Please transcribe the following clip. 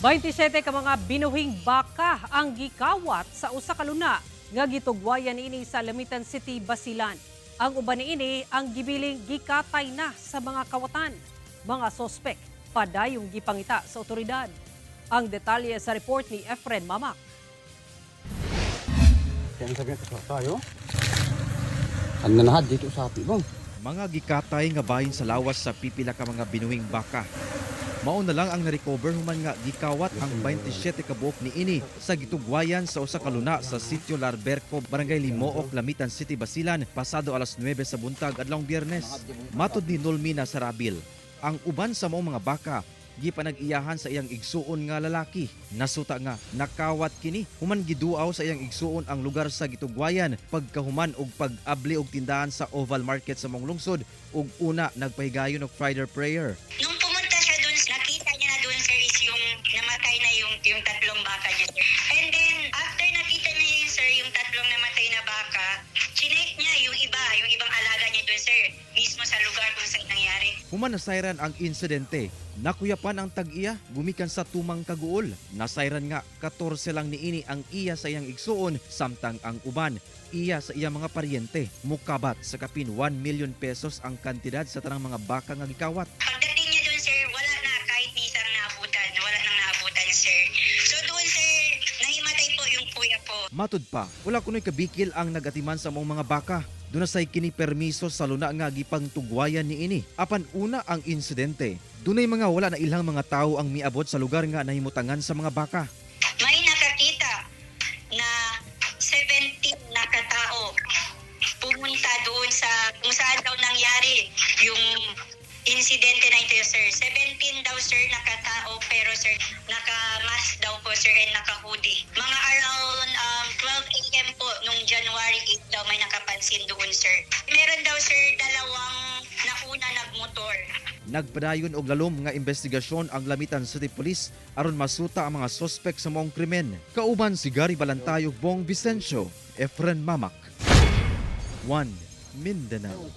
27 ka mga binuhing baka ang gikawat sa usa ka luna nga gitugwayan niini sa Lamitan City, Basilan. Ang uban niini ang gibiling gikatay na sa mga kawatan. Mga sospek padayong gipangita sa otoridad. Ang detalye sa report ni Efren Mamak. Kaya sabi niya, tayo. Ang nanahad dito sa api mo. Mga gikatay nga bahin sa lawas sa pipila ka mga binuhing baka. Mao na lang ang narecover human nga gikawat ang 27 ka buok niini sa gitugwayan sa usa ka luna sa Sitio Larberco, Barangay Limooc, Lamitan City, Basilan, pasado alas 9 sa buntag adlawng Biyernes. Matod ni Nolmina Sarabil, ang uban sa maong mga baka gipanag-iyahan sa iyang igsuon nga lalaki. Nasuta nga nakawat kini human giduaw sa iyang igsuon ang lugar sa gitugwayan pagkahuman og pag-abli og tindahan sa Oval Market sa maong lungsod ug una nagpahigayon og Friday prayer. Nung pumunta siya dun, nakita niya na dun, sir, is yung namatay na yung tatlong baka niya, sir. And then, after nakita niya yun, sir, yung tatlong namatay na baka, chinek niya yung iba, yung ibang alaga niya dun, sir, mismo sa lugar kung saan nangyari. Human nasayran ang insidente, nakuyapan ang tag-iya gumikan sa tumang kaguol. Nasayran nga 14 lang niini ang iya sa iyang igsuon samtang ang uban iya sa iyang mga paryente. Mukabat sa kapin 1 million pesos ang kantidad sa tanang mga baka nga gikawat. Pagdating niya dun, sir, wala na kahit ni isang naabutan. Wala nang naabutan, sir. So doon, sir, nahimatay po yung kuya ko. Matud pa, wala kuno'y kabikil ang nagatiman sa maong mga baka. Duna say kini permiso sa luna nga gipangtugwayan niini. Apan una ang insidente, dunay mga wala na ilang mga tao ang miabot sa lugar nga nahimutangan sa mga baka. May nakakita na 17 na katao pumunta doon sa kung saan daw nangyari yung insidente na ito, sir. 17 daw, sir, nakatao, pero, sir, naka-mask daw po, sir, and naka-hoodie. Mga around 12 a.m. po, nung January 8 daw, may nakapansin doon, sir. Meron daw, sir, dalawang nauna nagmotor. Nagpadayon og lalom nga investigasyon ang Lamitan City Police aron masuta ang mga sospek sa maong krimen. Kauban si Gary Balantay ug Bong Vicencio, Efren Mamak. 1 Mindanao.